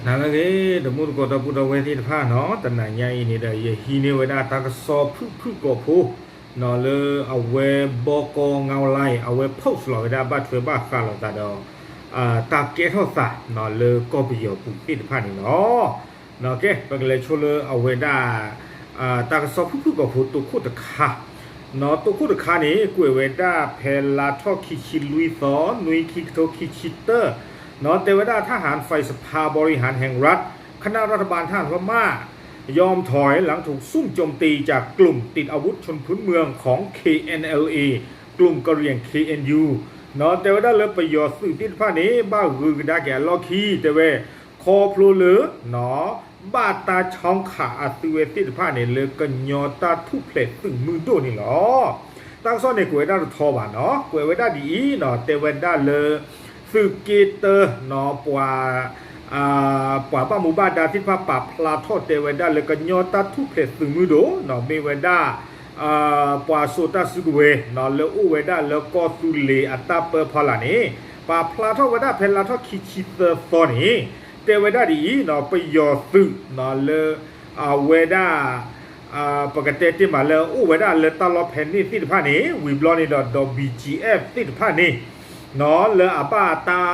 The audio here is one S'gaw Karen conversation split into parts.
နၤလၢအဂ့ၤ တမူတကိးဒီပုၢ်ဒီဝဲၢ်သ့ၣ်တဖၣ်နီၤ, တနၤညါအံၤန့ၣ်ဒီး ယဟံးန့ၢ်ဝဲဒၣ်တၢ်ကစီၣ်ဖုၣ်ဖုၣ်ကိာ်ဖိ နီၤလၢအဝဲဘီကီငါဝလဲ အဝဲ post လီၤဝဲဒၣ်ဘၣ်ထွဲဘၣ်ဃးလိာ်သးဒီး တၢ်ကဲထီၣ်သးနီၤလၢကီၢ်ပယီၤပူၤသ့ၣ်တဖၣ်န့ၣ်လီၤ. ကဲ ပကလဲၤဆိလၢအဝဲဒၣ် တၢ်ကစီၣ်ဖုၣ်ဖုၣ်ကိာ်ဖိတိခိၣ်တခါ နီၤ တိခိၣ်တခါန့ၣ် ကွဲးဝဲဒၣ်ဖဲလါထီၣ်ခံဆံလွံၢ်သီ နွံခံကထိခံဆံတၢ နီၤ တဲဝဲဒၣ် ทหารฝ่ายสภาบริหารแห่งรัฐ คณะรัฐบาลทหารพม่า ยอมถอยหลังถูกซุ่มโจมตีจากกลุ่มติดอาวุธชนพื้นเมืองของ เคเอ็นแอลเอ กลุ่มกะเหรี่ยง เคเอ็นยู နီၤ တဲဝဲဒၣ်လၢပယီၤသုးသ့ၣ်တဖၣ်န့ၣ် ဘၣ်ဂုၤကဒါက့ၤအလီၢ်ခံ တဲဝဲ ခီဖျိလၢ နီၤ ဘၣ်တၢ်ဆီၣ်ခးအသုဝဲသ့ၣ်တဖၣ်န့ၣ် လၢကညီတၢ်ထူၣ်ဖျဲးသုးမုၢ်ဒိၣ်န့ၣ်လီၤ. တၢ်ကစီၣ်န့ၣ် ကွဲးဝဲဒၣ်တထီဘၣ်နီၤ, ကွဲးဝဲဒၣ်ဒ်အံၤနီၤ, တဲဝဲဒၣ်လၢ သုးက့တၢနီၤ ပှၤ ပှၤဘၣ်မူဘၣ်ဒါသ့ၣ်တဖၣ်ပာ်ဖျါထီၣ်တဲဝဲဒၣ်လၢကညီတၢ်ထူၣ်ဖျဲးသုးမုၢ်ဒိၣ်နီၤ မ့ၢ်ဝဲဒၣ် ပှၤစိာ်တၢ်စုကဝဲၤနီၤ လၢအိၣ်ဝဲဒၣ်လၢကီၢ်သူလ့ၤအတၢ်ပၢဖီလာ်န့ၣ် ပာ်ဖျါထီၣ်ဝဲဒၣ်ဖဲလါထီၣ်ခံဆံသၢသီန့ၣ် တဲဝဲဒၣ်ဒ်အံၤနီၤ, ပယီၤသုးနီၤလၢ အဝဲဒၣ် ပကတဲတ့ၢ်မးလၢအိၣ်ဝဲဒၣ်လၢတၢ်လီၢ်ဖဲန့ၣ်သ့ၣ်တဖၣ်န့ၣ် ဝံၤဘျီန့ၣ်ဒီး ဒီး ဘီၣ်ကၠံၣ်အ့ၣ် သ့ၣ်တဖၣ်န့ၣ် နီၤ လၢအဘၣ်တၢ်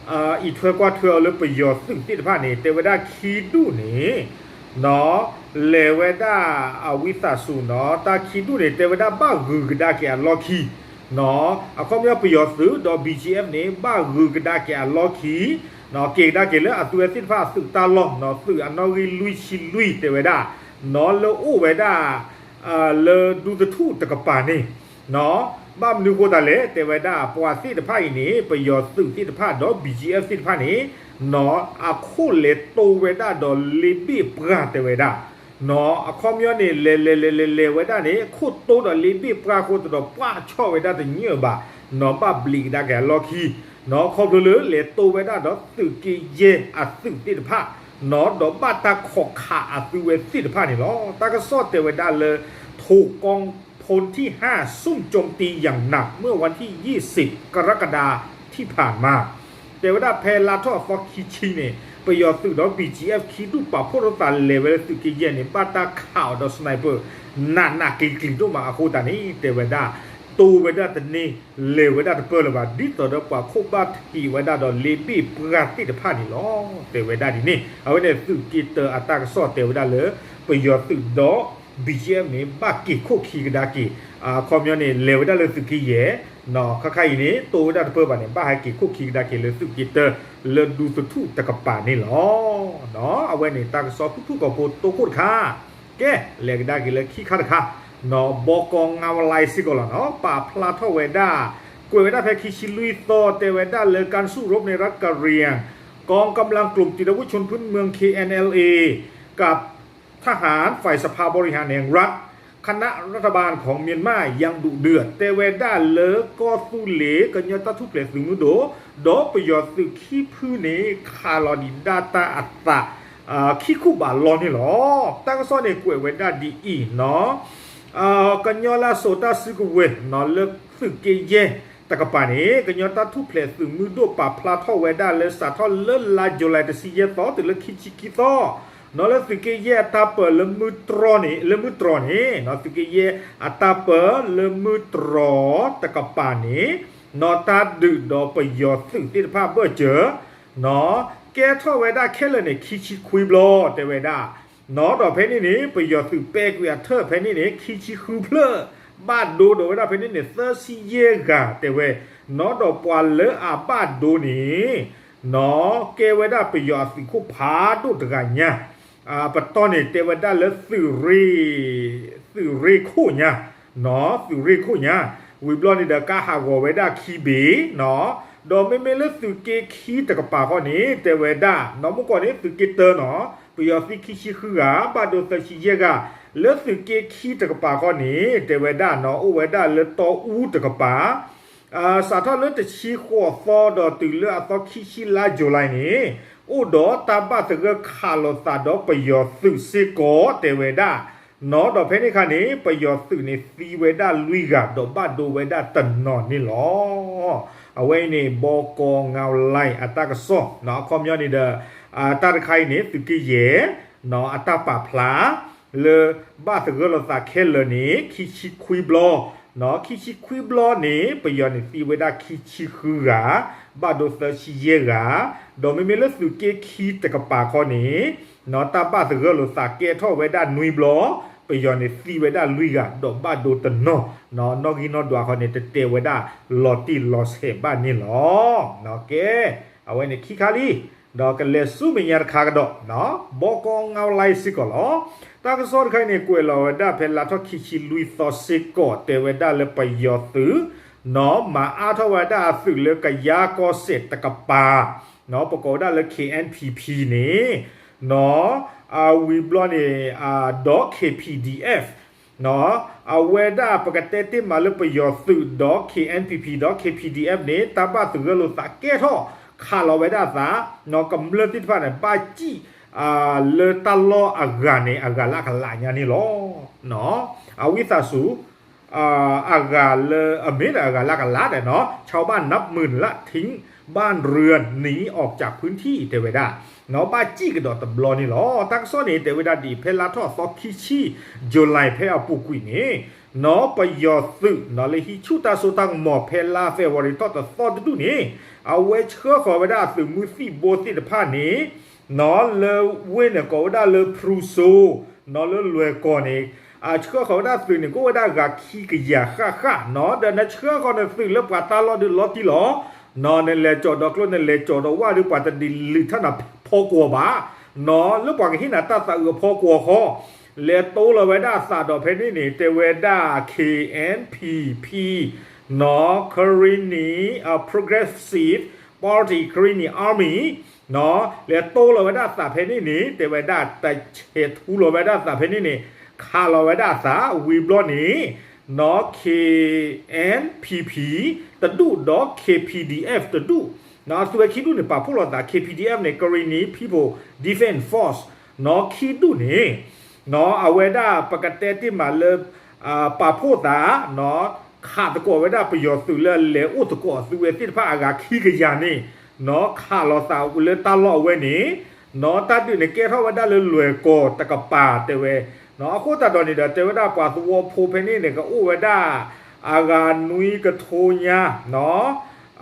အံးထွဲကွၢ်ထွဲအီၤလၢပယီၤသုးသ့ၣ်တဖၣ်န့ၣ် တဲဝဲဒၣ်ခံဒူၣ်န့ၣ် နီၤ လဲၤဝဲဒၣ်အဝံသးစူၤနီၤ တၢ်ခံဒူၣ်န့ၣ် တဲဝဲဒၣ်ဘၣ်ဂုၤကဒါက့ၤအလီၢ်ခံ နီၤ အခီပညီပယီၤသုးဒီး ဘီၣ်ကၠံၣ်အ့ၣ် န့ၣ် ဘၣ်ဂုၤကဒါက့ၤအလီၢ်ခံ နီၤ က့ၤကဒါက့ၤလၢအသုဝဲသ့ၣ်တဖၣ်အသုးတၢ်လီၢ်နီၤ သုးအနီၣ်ဂံၢ်လွံၢ်ဆံလွံၢ်တဲဝဲဒၣ် နီၤ လၢအိၣ်ဝဲဒၣ် လၢဒူသထူၣ်တကပၤန့ၣ် နီၤ ဘၣ်မနုၤဃိသတးလဲၣ် တဲဝဲဒၣ် ပှၤသ့ၣ်တဖၣ်အံၤန့ၣ် ပယီၤသုးသ့ၣ်တဖၣ်ဒီး ဘီၣ်ကၠံၣ်အ့ၣ် သ့ၣ်တဖၣ်န့ၣ် နီၤ အခိၣ်လဲၤတိဝဲဒၣ်ဒီးလ့ဘ့ၣ်ပှၢ်တဲဝဲဒၣ် နီၤ အခီပညီန့ၣ် လဲၤလဲၤလဲၤလဲၤလဲၤဝဲဒၣ်န့ၣ် ခိၣ်တိဒီးလ့ဘ့ၣ်ပှၢ်အဃိသတးဒီး ပှၢ်ဆီၣ်ဝဲဒၣ်တညၣ်ဘၣ် နီၤ ဘၣ်ဘျံးကဒါက့ၤအလီၢ်ခံ နီၤ ခီဖျိလၢလဲၤတိဝဲဒၣ်ဒီးသုးက့ယဲၢ်အသုးသ့ၣ်တဖၣ် နီၤ ဒီးဘၣ်တၢ်ခိးခးအသုဝဲသ့ၣ်တဖၣ်န့ၣ်လီၤ. တၢ်ကစီၣ်တဲဝဲဒၣ်လၢ ถูกกองพลที่ห้า ซุ่มโจมตีอย่างหนักเมื่อวันที่ยี่สิบ กรกฎาคมที่ผ่านมา တဲဝဲဒၣ်ဖဲလါထီၣ်အသီခံဆံန့ၣ် ပယီၤသုးဒီး ဘီၣ်ကၠံၣ်အ့ၣ် ခံဒူၣ်ပာ်ဖှိၣ်ထီၣ်သးလဲၤဝဲလၢသုးက့ယဲၢ်န့ၣ် ဘၣ်တၢ်ခးအီၤဒီး sniper နးနးကျံၤကျံၤဒိၣ်မးအဃိသတးန့ၣ် တဲဝဲဒၣ် တိဝဲဒၣ်တန့ၢ် လဲၤဝဲဒၣ်တပၢၢ်လၢၤဘၣ် ဒ်သိးဒီးပှၤခိၣ်ဘၣ်ထံးဝဲဒၣ်ဒီးလ့ဘ့ၣ်ပှၢ်သ့ၣ်တဖၣ်န့ၣ်လီၤ. တဲဝဲဒၣ်ဒ်န့ၣ် အဝဲန့ၣ်သုးက့တၢအတၢ်ကစီၣ်တဲဝဲဒၣ်လၢ ပယီၤသုးဒီး ဘီၣ်ကၠံၣ်အ့ၣ် န့ၣ် ဘၣ်က့ၤခိၣ်ခံကဒါက့ၤ အခီပညီန့ၣ် လဲၤဝဲဒၣ်လၢသုးက့ယဲၢ် နီၤ ခါခါအံၤန့ၣ် တိဝဲဒၣ်တပၢၢ်ဘၣ်န့ၣ် ဘၣ်ဟဲက့ၤခိၣ်ခံကဒါက့ၤလၢသုးက့တၢ လၢဒူသထူၣ်တကပၤန့ၣ်လီၤ. နီၤ အဝဲန့ၣ်တၢ်ကစီၣ်ဖုၣ်ဖုၣ်ကိာ်ဖိတိခိၣ်တခါ ကဲ လဲၤကဒါက့ၤလၢခံခါတခါ နီၤ ဘီကီငါဝလဲစ့ၢ်ကီးလီၤနီၤ ပာ်ဖျါထီၣ်ဝဲဒၣ် ကွဲးဝဲဒၣ်ဖဲခံဆံလွံၢ်သီ တဲဝဲဒၣ်လၢ การสู้รบในรัฐกะเหรี่ยง กองกำลังกลุ่มติดอาวุธชนพื้นเมือง เคเอ็นแอลเอ กับ ทหารฝ่ายสภาบริหารแห่งรัฐ คณะรัฐบาลของเมียนมาอย่างดุเดือด တဲဝဲဒၣ်လၢကီၢ်သူလ့ၤ ကညီတၢ်ထူၣ်ဖျဲးသုးမုၢ်ဒိၣ် ဒီးပယီၤသုးခံဖုန့ၣ် ခးလီၤဒံးဒၣ်တၢ်အသး ခံခူၣ်ဘးလီန့ၣ်လီၤ. တၢ်ကစီၣ်န့ၣ်ကွဲးဝဲဒၣ်ဒ်အံၤနီၤ ကညီလၢအစိာ်တၢ်စုကဝဲၤနီၤ လၢသုးက့ယဲၢ်တကပၤန့ၣ် ကညီတၢ်ထူၣ်ဖျဲးသုးမုၢ်ဒိၣ်ပာ်ဖျါထီၣ်ဝဲဒၣ်လၢစးထီၣ်လၢလါယူၤလံတဆံယဲၢ်သီ တုၤလၢခံဆံခံသီ နီၤ လၢသုးက့ယဲၢ်အတၢ်ပၢၤလၢမုၢ်တြီၢ်န့ၣ် လၢမုၢ်တြီၢ်န့ၣ် နီၤ သုးက့ယဲၢ်အတၢ်ပၢၤလၢမုၢ်တြီၢ်တကပၤန့ၣ် နီၤ တၢ်ဒုးဒီးပယီၤသုးသ့ၣ်တဖၣ်ဘၢၣ်စၢၤ နီၤ ကဲထီၣ်ဝဲဒၣ်ခဲလၢာ်န့ၣ် ခံဆံခွံဘျီ တဲဝဲဒၣ် နီၤ ဒီးဖဲန့ၣ်န့ၣ် ပယီၤသုးပဲကွံာ်အထၢၣ်ဖဲန့ၣ်န့ၣ် ခံဆံဃုဖျၢၣ် ဘၣ်ဒိဒီးဝဲဒၣ်ဖဲန့ၣ်န့ၣ် သၢဆံယဲၢ်ဂၤ တဲဝဲ နီၤ ဒီးပှၤလၢအဘၣ်ဒိန့ၣ် နီၤ ကဲဝဲဒၣ်ပယီၤအသုးခိၣ်ဖးဒိၣ်တဂၤညါ ပတီၢ်န့ၣ်တဲဝဲဒၣ်လၢသုးရ့ၣ် သုးရ့ၣ်ခိၣ်ညါ နီၤ သုးရ့ၣ်ခိၣ်ညါ ဝံၤဘျီန့ၣ်ဒီးကါဟးဂီၤဝဲဒၣ်ခံဘ့ၣ် နီၤ ဒီးမ့မ့ၢ်လၢသုးက့ခံတကပၤဃီန့ၣ် တဲဝဲဒၣ် နီၤ မုၢ်ကီၢ်န့ၣ် သုးက့တၢနီၤ ပယီၤသံခံဆံဃုဂၤ ဘၣ်ဒိသၢဆံယဲၢ်ဂၤ လၢသုးက့ခံတကပၤဃီန့ၣ် တဲဝဲဒၣ်နီၤ အိၣ်ဝဲဒၣ်လၢတီအူတကပၤ စးထီၣ်လၢတဆံဃိးသီဒီးတုၤလၢအသီခံဆံလါယူၤလံန့ၣ် အိၣ်ဒီးတၢ်ဘၣ်သဂၢၢ်ခးလိာ်သးဒီးပယီၤသုးစ့ၢ်ကီး တဲဝဲဒၣ် နီၤဒီးဖဲန့ၣ်အခါန့ၣ် ပယီၤသုးန့ၣ်သံဝဲဒၣ်လွံၢ်ဂၤ ဒီးဘၣ်ဒိဝဲဒၣ်တနီၤန့ၣ်လီၤ. အဝဲအံၤန့ၣ် ဘီကီငါလံ အတၢ်ကစီၣ် အခီပညီန့ၣ်ဒီး တၢ်တခါအံၤန့ၣ် သုးက့ယဲၢ် အတၢ်ပာ်ဖျါ လၢဘၣ်သဂၢၢ်လိာ်သးခဲလၢာ်န့ၣ် ခံဆံခွံဘျီ, ခံဆံခွံဘျီန့ၣ် ပယီၤန့ၣ်သံဝဲဒၣ်ခံဆံဃုဂၤ, ဘၣ်ဒိသၢဆံယဲၢ်ဂၤ, ဒီးမ့မ့ၢ်လၢသုးက့ခံတကပၤခီန့ၣ် တၢ်ဘၣ်သဂၢၢ်လိာ်သးကဲထီၣ်ဝဲဒၣ်နွံဘျီ, ပယီၤန့ၣ်သံဝဲဒၣ်လွံၢ်ဂၤ ဒီးဘၣ်ဒိတနီၤ, နီၣ်ဂံၢ်နီၣ်ဒွးခီန့ၣ် တတဲဝဲဒၣ်လီၤတံၢ်လီၤဆဲးဘၣ်န့ၣ်လီၤ. ကဲ, အဝဲန့ၣ်ခံခါလံ, ဒီးကလဲၤဆူမဲာ်ညါတခါကဒီး, ဘီကီငါလံစ့ၢ်ကီးလီၤ. တၢ်ကစီၣ်တခါအံၤန့ၣ် ကွဲးလီၤဝဲဒၣ်ဖဲလါထီၣ်ခံဆံလွံၢ်သီစ့ၢ်ကီး တဲဝဲဒၣ်လၢပယီၤသုး နီၣ် မၤအါထီၣ်ဝဲဒၣ်အသုးလၢကယၤကီၢ်စဲၣ်တကပၤ, နီၣ် ပကိးဝဲဒၣ်လၢ K N P P န့ၣ်, နီၣ် အဝံၤဘျီန့ၣ် ဒီး K P D F, နီၣ် အဝဲဒၣ်ပကတဲတ့ၢ်မးလၢပယီၤသုးဒီး K N P P ဒီး K P D F န့ၣ် တၢ်ဘၣ်သဂၢၢ်လိာ်သးကဲထီၣ် ခးလီၤဝဲဒၣ်အသး, နီၣ် ကမျၢၢ်သ့ၣ်တဖၣ်န့ၣ် ဘၣ်စံၣ် လၢတၢ်လီၢ်အဂၤန့ၣ် အဂၤလၢအကလးညါန့ၣ်လီၤ. အဝံသးစူၤ အဂၤလၢအမ့ၢ်ဒီးအဂၤလၢအကလးဒီး နီၣ် ชาวบ้านนับหมื่นละทิ้งบ้านเรือนหนีออกจากพื้นที่ တဲဝဲဒၣ်, နီၣ် ဘၣ်စံၣ်ကဒီးတဘျီန့ၣ်လီၤ. တၢ်ကစီၣ်န့ၣ် တဲဝဲဒၣ်ဒ်အံၤ ဖဲလါထီၣ်အသီခံဆံ July ဖဲအပူၤကွံာ်န့ၣ်, နီၣ် ပယီၤသုး နီၣ် လၢဟံးဆူၣ်တၢ်စိတၢ်ကမီၤဖဲလါ February ထီၣ်တသီတဒူၣ်န့ၣ်, အဝဲဆှၢဃီၤဝဲဒၣ်အသုးမုၢ်သံၣ်ဘိသ့ၣ်တဖၣ်န့ၣ် နီၣ် လၢဝ့ၢ်န့ၣ်ကိးဝဲဒၣ်လၢ ဖရူစိ, နီၣ် လၢလွဲၢ်ကီၢ်န့ၣ်, အဆှၢဃီၤဝဲဒၣ်သုးန့ၣ် ကအိၣ်ဝဲဒၣ်ဂၤခံကယၤဃၣ်ဃၣ်, နီၣ် ဒီးနဆှၢဃီၤနသုးလၢပှၤတၢ်လီၢ်ဒုးလီၤတံၢ်လီၤ, နီၣ် နလဲၤကၠီၤဒီးကျိ နလဲၤကၠီၤဒီးဝၣ်ဒီး ပှၤတဒုးလုၢ်ထၢနၤဖီကွီၤဘၣ်, နီၣ် လၢပှၤကဟ့ၣ်နၤတၢ်သးအုးအဖီကွီၤဃီ, လဲၤတိလီၤဝဲဒၣ်အသးဒီးဖဲန့ၣ်န့ၣ် တဲဝဲဒၣ် K N P P, နီၣ် Karenni Progressive Party Karenni Army, နီၣ် လဲၤတိလီၤဝဲဒၣ်အသးဖဲန့ၣ်န့ၣ် တဲဝဲဒၣ်တဆဲးထူလီၤဝဲဒၣ်အသးဖဲန့ၣ်န့ၣ်, ခးလီၤဝဲဒၣ်အသး ဝံၤဘျီန့ၣ်, နီၣ် K N P P တဒူၣ်ဒီး K P D F တဒူၣ်, နီၣ် အသုးဝဲခံဒူၣ်န့ၣ် ပာ်ဖှိၣ်လိာ်သး K P D F န့ၣ် Karenni People Defense Force, နီၣ် ခံဒူၣ်န့ၣ်, နီၣ် အဝဲဒၣ်ပကတဲတ့ၢ်မးလၢ ပာ်ဖှိၣ်သး, နီၣ် ခးသကိးဝဲဒၣ်ပယီၤသုးလၢအလဲၤအိၣ်သကိးအသုးဝဲသ့ၣ်တဖၣ်အဂၤခံကယၤန့ၣ်, နီၣ် ခးလီၤသးလၢတၢ်လီၢ်အဝဲန့ၣ်, နီၣ် တၢ်ဒုးန့ၣ်ကဲထီၣ်ဝဲဒၣ်လၢလွဲၢ်ကီၢ်တကပၤတဲဝဲ, နီၣ် အဃိသတးဒီးန့ၣ်ဒီး တဲဝဲဒၣ်ပှၤသဝီဖိဖဲန့ၣ်န့ၣ် ကအိၣ်ဝဲဒၣ် အဂၤနွံကထိညါ, နီၣ်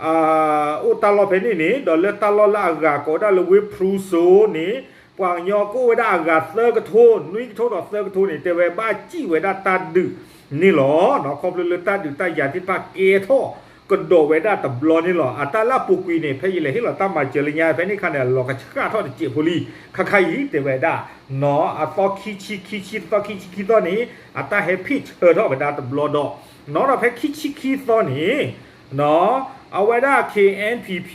အိၣ်တၢ်လီၢ်ဖဲန့ၣ်န့ၣ် ဒီးလၢတၢ်လီၢ်လၢအဂၤကိးဝဲဒၣ်လၢဝ့ၢ်ဖရူစိန့ၣ်, ပှၤကညီကအိၣ်ဝဲဒၣ်အဂၤသၢကထိ, နွံကထိဒီးသၢကထိန့ၣ် တဲဝဲဘၣ်စံၣ်ဝဲဒၣ်တၢ်ဒုးန့ၣ်လီၤ. နီၣ် ခီဖျိလၢတၢ်ဒုးတၢ်ယၤသ့ၣ်တဖၣ်ကဲထီၣ်ကဒီးဝဲဒၣ်တဘျီန့ၣ်လီၤ. အတၢ်လၢအပူၤကွံာ်န့ၣ် ဖဲယလဲၤဟ့ၣ်လီၤတၢ်မၤစၢၤလၢညါဖဲန့ၣ်အခါန့ၣ် အလီၤကဆှၣ်ထီၣ်တစဲးဖိလံ, ခါခါအံၤတဲဝဲဒၣ်, နီၣ် အသီခံဆံခံဆံ သီခံဆံခံသီန့ၣ် အတၢ်ဟဲဖ့ၣ်ဆၢထီၣ်ဝဲဒၣ်တဘျီဒီး, နီၣ် ဒီးဖဲခံဆံခံသီန့ၣ် နီၣ် အဝဲဒၣ် K N P P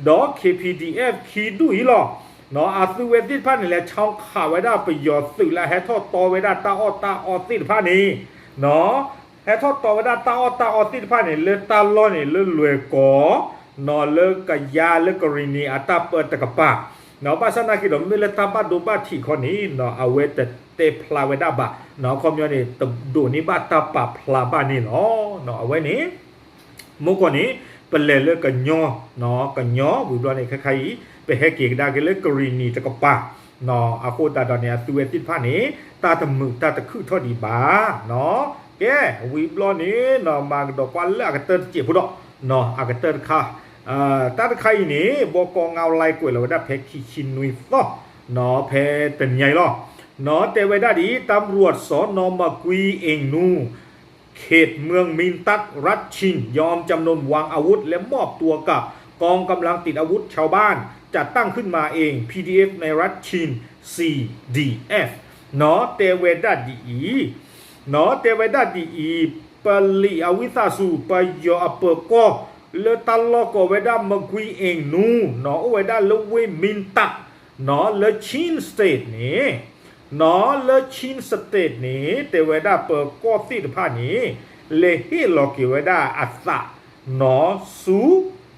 ဒီး K P D F ခံဒူၣ်အံၤလီၤ. နီၣ် အသုးဝဲသ့ၣ်တဖၣ်န့ၣ် လဲၤဆီခးဝဲဒၣ်ပယီၤသုးလၢဟဲထီၣ်တီဝဲဒၣ်တၢ်အီၣ်တၢ်အီသ့ၣ်တဖၣ်န့ၣ်, နီၣ် ဟဲထီၣ်တီဝဲဒၣ်တၢ်အီၣ်တၢ်အီသ့ၣ်တဖၣ်န့ၣ် လၢတၢ်လီၢ်န့ၣ် လၢလွဲၢ်ကီၢ်, နီၣ် လၢကယၤလၢကရံၣ်နံၤအတၢ်ပၢတကပၤ, နီၣ် ဘၣ်ဆၣ်နာ်က့ၤဒီး မ့ၢ်လၢတၢ်ဘၣ်ဒိဘၣ်ထံးခီန့ၣ် နီၣ် အဝဲတတဲဖျါဝဲဒၣ်ဘၣ်, နီၣ် အခီပညီန့ၣ် တဒိးန့ၢ်ဘၣ်တၢ်ပာ်ဖျါဘၣ်န့ၣ်လီၤ. နီၣ် အဝဲန့ၣ် မ့ၢ်ကီၢ်န့ၣ် ပလဲၤလၢကညီ, နီၣ် ကညီဝံၤဘျီန့ၣ် ခါခါအံၤ ပဟဲက့ၤကဒါက့ၤလၢကရံၣ်နံၤတကပၤ, နီၣ် အဃိသတးဒီးန့ၣ် အသုးဝဲသ့ၣ်တဖၣ်န့ၣ် တၢ်တမုာ်တၢ်တခုၣ်ထီၣ်ဒံးဘၣ်, နီၣ် ကဲ ဝံၤဘျီန့ၣ် နီၣ် မၤကဒီးကွၢ်လၢအကတၢၢ်တစဲးဖိဒီး, နီၣ် အကတၢၢ်တခါ, တၢ်တခါအံၤန့ၣ် ဘီကီငါလံကွဲးလီၤဝဲဒၣ်ဖဲခံဆံနွံသီ, နီၣ် ဖဲတနံၤညါအံၤလီၤ. နီၣ် တဲဝဲဒၣ်ဒ်အံၤ ตำรวจสน.มะกุยเอ่งนู เขตเมืองมินตัด รัฐชิน ยอมจำนนวางอาวุธและมอบตัวกับกองกำลังติดอาวุธชาวบ้านจัดตั้งขึ้นมาเอง พีดีเอฟ ในรัฐชิน ซีดีเอฟ နီၣ် တဲဝဲဒၣ်ဒ်အံၤ, နီၣ် တဲဝဲဒၣ်ဒ်အံၤ, ပလံာ်အဝံသးစူၤ ပယီၤအပၢၤကီၢ် လၢတၢ်လီၢ်ကိးဝဲဒၣ် မကွံအ့ၣ်နူ နီၣ် အိၣ်ဝဲဒၣ်လၢဝ့ၢ် မံတး နီၣ် လၢ Chin State န့ၣ်, နီၣ် လၢ Chin State န့ၣ် တဲဝဲဒၣ်ပၢၤကီၢ်သ့ၣ်တဖၣ်န့ၣ် လဲၤဟ့ၣ်လီၤက့ၤဝဲဒၣ်အသး နီၣ် ဆူ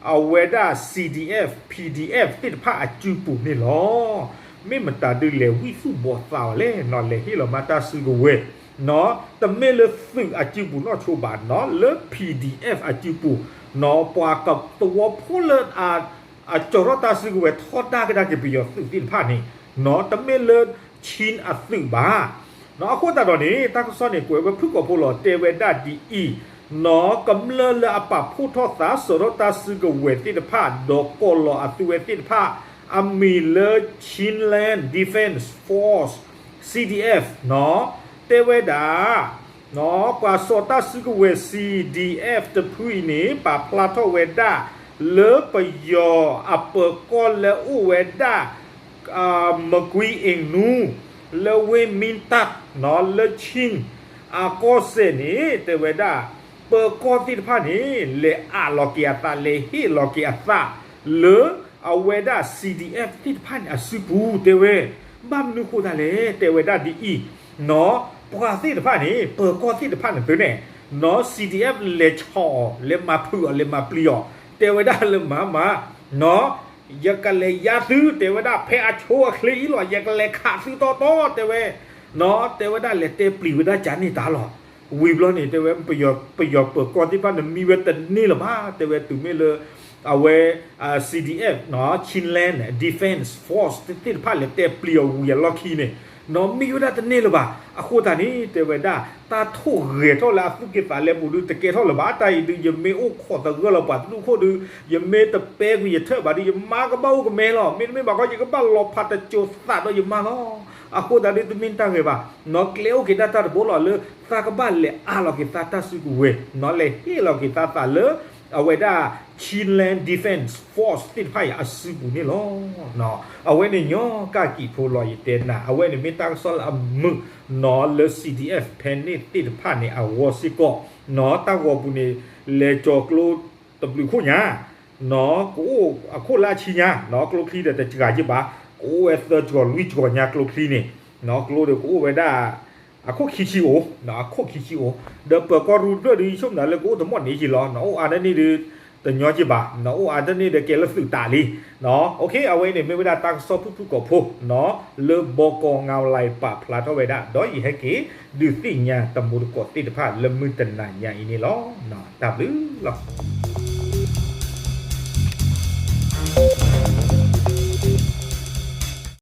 အဝဲဒၣ် CDF PDF သ့ၣ်တဖၣ်အစုပူၤန့ၣ်လီၤ. မ့ၢ်မတၤဒုးလဲၤဝံသူၣ်ဘီၣ်သးအီၤလဲၣ်, နီၣ် လဲၤဟ့ၣ်လီၤမးတၢ်စုကဝဲၤ, နီၣ် တမ့ၢ်လၢသုးအစုပူၤနီၣ်ဆိဘၣ်, နီၣ် လၢ PDF အစုပူၤ ပှၤကသဝီဖိလၢ အကၠီၤထီၣ်တၢ်စုကဝဲၤထီဒါကဒါက့ၤပယီၤသုးသ့ၣ်တဖၣ်န့ၣ် တမ့ၢ်လၢ Chin အသုးဘၣ်. အဃိသတးဒီးန့ၣ် တၢ်ကစီၣ်န့ၣ် ကွဲးဝဲဖုၣ်ကိာ်ဖိလီၤ တဲဝဲဒၣ်ဒ်အံၤ, နီၢ်ကမျၢၢ်လၢအပာ်ဖှိၣ်ထီၣ်သး စၢၤထီၣ်တၢ်စုကဝဲၤသ့ၣ်တဖၣ် ဒီးကိးလီၤအသုးဝဲသ့ၣ်တဖၣ် အမံၤလၢ Chinland Defense Force, C D F နီၢ် တဲဝဲဒၣ် ပှၤစၢၤတၢ်စုကဝဲၤ C D F တဖုအံၤန့ၣ် ပာ်ဖျါထီၣ်ဝဲဒၣ် လၢပယီၤအပၢၤကီၢ်လၢအိၣ်ဝဲဒၣ် မကွံအ့နူ လၢဝ့ၢ်မံတၢ် လၢ Chin အကီၢ်စဲၣ်န့ၣ် တဲဝဲဒၣ် ပၢၤကီၢ်သ့ၣ်တဖၣ်န့ၣ် လဲၤအးလီၤက့ၤအသး လဲၤဟ့ၣ်လီၤက့ၤအသး လၢအဝဲဒၣ် C D F သ့ၣ်တဖၣ်န့ၣ် အစုပူၤ တဲဝဲ, ဘၣ်မနုၤဃိသတးလဲၣ် တဲဝဲဒၣ်ဒ်အံၤ, နီၢ် ပှၤသ့ၣ်တဖၣ်န့ၣ် ပၢၤကီၢ်သ့ၣ်တဖၣ်န့ၣ်သုန့ၣ် နီၢ် C D F လဲၤဆီၣ်အီၤ လဲၤမၤဖုးအီၤ လဲၤမၤပျံၤအီၤ တဲဝဲဒၣ်လၢမၤမၤ နီၢ် ယကလဲၤယါသု တဲဝဲဒၣ် ဖဲအဆိအချ့အံၤလီၤ ယကလဲၤခးသုတီတီ တဲဝဲ, နီၢ် တဲဝဲဒၣ်လဲၤတဲပျံၤဝဲဒၣ်ကန့ၢ်တၢ်လီၤ. ဝံၤဘျီန့ၣ် တဲဝဲ ပယီၤပၢၤကီၢ်သ့ၣ်တဖၣ်န့ၣ် မံဝဲတန့ၢ်လၢၤဘၣ် တဲဝဲ တုၤမ့ၢ်လၢ အဝဲ C D F နီၢ် Chinland Defense Force သ့ၣ်တဖၣ်လဲၤတဲပျံၤအီၤဝံၤအလီၢ်ခံန့ၣ် နီၢ် မံဝဲဒၣ်တန့ၢ်လၢၤဘၣ်. အဃိသတးန့ၣ် တဲဝဲဒၣ် တၢ်ထိၣ်ဂဲၤထီၣ်လၢအသူၣ်က့သးလဲပူၤဒုး တကဲထီၣ်လၢၤဘၣ် တၢ်အံၤဒုး ယမ့ၢ်အိၣ်ခိးသဂၢၢ်လီၤပှၤတဒူၣ်ခိၣ်ဒုး ယမ့ၢ်တပဲကွံာ်ယထၢၣ်ဘၣ်ဒုး ယမါကဘၣ်အိၣ်ကမဲလီၤ မ့တမ့ၢ်ဘၣ်ခီ ယကဘၣ်လီၤဖးတစိၤသးဒီးယမါလီၤ. အဃိသတးဒုး တမ့ၢ်တၢ်ဂ့ၤဘၣ် နီၢ် ကျဲအိၣ်က့ၤဒၣ်တၢ်တဘိလီၤလၢ သးကဘၣ်လဲၤအးလီၤက့ၤသးတၢ်စုကဝဲၤ နီၢ် လဲၤဟ့ၣ်လီၤက့ၤသးသးလၢ အဝဲဒၣ် Chinland Defense Force သ့ၣ်တဖၣ်အံၤအစုပူၤန့ၣ်လီၤ. အဝဲန့ၣ်ညီကၣ်ကံာ်ဖိလီၤ ယတဲနၤ အဝဲန့ၣ်မ့ၢ်တၢ်ကစီၣ်လၢအမုာ် နီၢ် လၢ C D F ဖဲန့ၣ်သ့ၣ်တဖၣ်န့ၣ် အဂီၢ်စ့ၢ်ကီး နီၢ် တၢ်ဂီၤပူၤန့ၣ် လဲၤကၠီၤကျိတဘျုးခိၣ်ညါ နီၢ် ကအိၣ်အခိၣ်လၢအဆံညါ နီၢ် ကျိချံဒီးတစှၤယံၢ်ဘၣ် ကအိၣ်ဝဲသၢစှၤလွံၢ်စှၤညါကျိချံန့ၣ် နီၢ် ကျိဒီးကအိၣ်ဝဲဒၣ် အခိၣ်ခံဆံအိၣ် နီၢ် အခိၣ်ခံဆံအိၣ် ဒီးပၢၤကီၢ်ရူၢ်တဖျၢၣ်ဒုး ယဆိကမိၣ်လၢကအိၣ်တမီၢ်န့ၣ်က့ၤလီၤ နီၢ် အိၣ်အါတန့ၢ်ဒုး တညီက့ၤဘၣ် နီၢ် အိၣ်အါတန့ၢ်ဒီးကဲလၢသုးတးလံ နီၢ် အဝဲန့ၣ် မ့ၢ်ဝဲဒၣ်တၢ်ကစီၣ်ဖုၣ်ဖုၣ်ကိာ်ဖိ နီၢ် လၢဘီကီၢ်ငါလီၤပာ်ဖျါထီၣ်ဝဲဒၣ် ဒီးယဟဲက့ၤဒုးသ့ၣ်ညါတမူတကိးသ့ၣ်တဖၣ်လၢမုၢ်တနၤညါအံၤန့ၣ်လီၤ. တၢ်ဘျုးလီၤ.